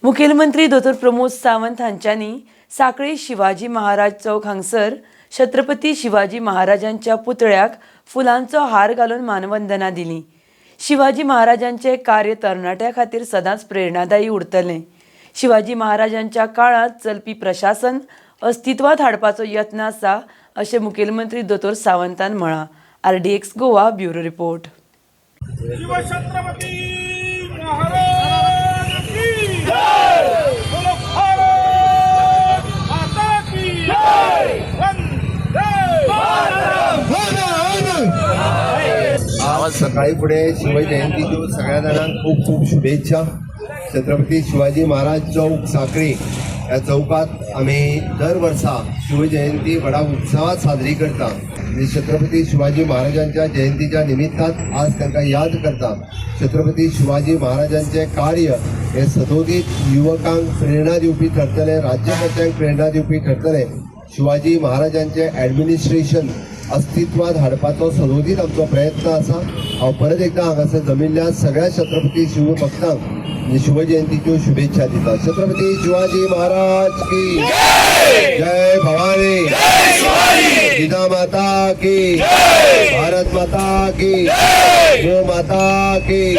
मुखेलमंत्री दोतोर प्रमोद सावंत हांच्यांनी सांखळी शिवाजी महाराज चौक हांगसर छत्रपती शिवाजी महाराजांच्या पुतळ्याक फुलांचो हार घालून मानवंदना दिली. शिवाजी महाराजांचे कार्य तरणाट्या खातीर सदांच प्रेरणादायी उरतलें. शिवाजी महाराजांच्या काळांत चलपी प्रशासन अस्तित्वात हाडपाचो यत्न आसा, अशें मुखेलमंत्री दोतोर सावंतान म्हळां. RDX Goa, bureau report. Shivchhatrapati Maharaj की जय! बोलो भारत माता की जय! वंदे आज सकाळी फुडें शिवजयंतीच्यो सगळ्या जाणांक खूब खूब शुभेच्छा. छत्रपती शिवाजी महाराज चौक, साखळी ह्या चौकात आमी दर वर्सा शिवजयंती व्हडा उत्सवात साजरी करता आनी छत्रपती शिवाजी महाराजांच्या जयंतीच्या निमित्तान आज तांकां याद करता. छत्रपती शिवाजी महाराजांचें कार्य हें सदोदीत युवकांक प्रेरणा दिवपी ठरतलें, राज्यकर्त्यांक प्रेरणा दिवपी ठरतलें. शिवाजी महाराजांचें ॲडमिनिस्ट्रेशन अस्तित्वात हाडपाचो सदोदीत आमचो प्रयत्न आसा. हांव परत एकदां हांगासर जमिल्ल्या सगळ्या छत्रपती शिवभक्तांक म्हणजे शिवजयंतीच्यो शुभेच्छा दिता. छत्रपती शिवाजी महाराज की जय! भवानी जिजा माता की, भारत माता की, गो माता की.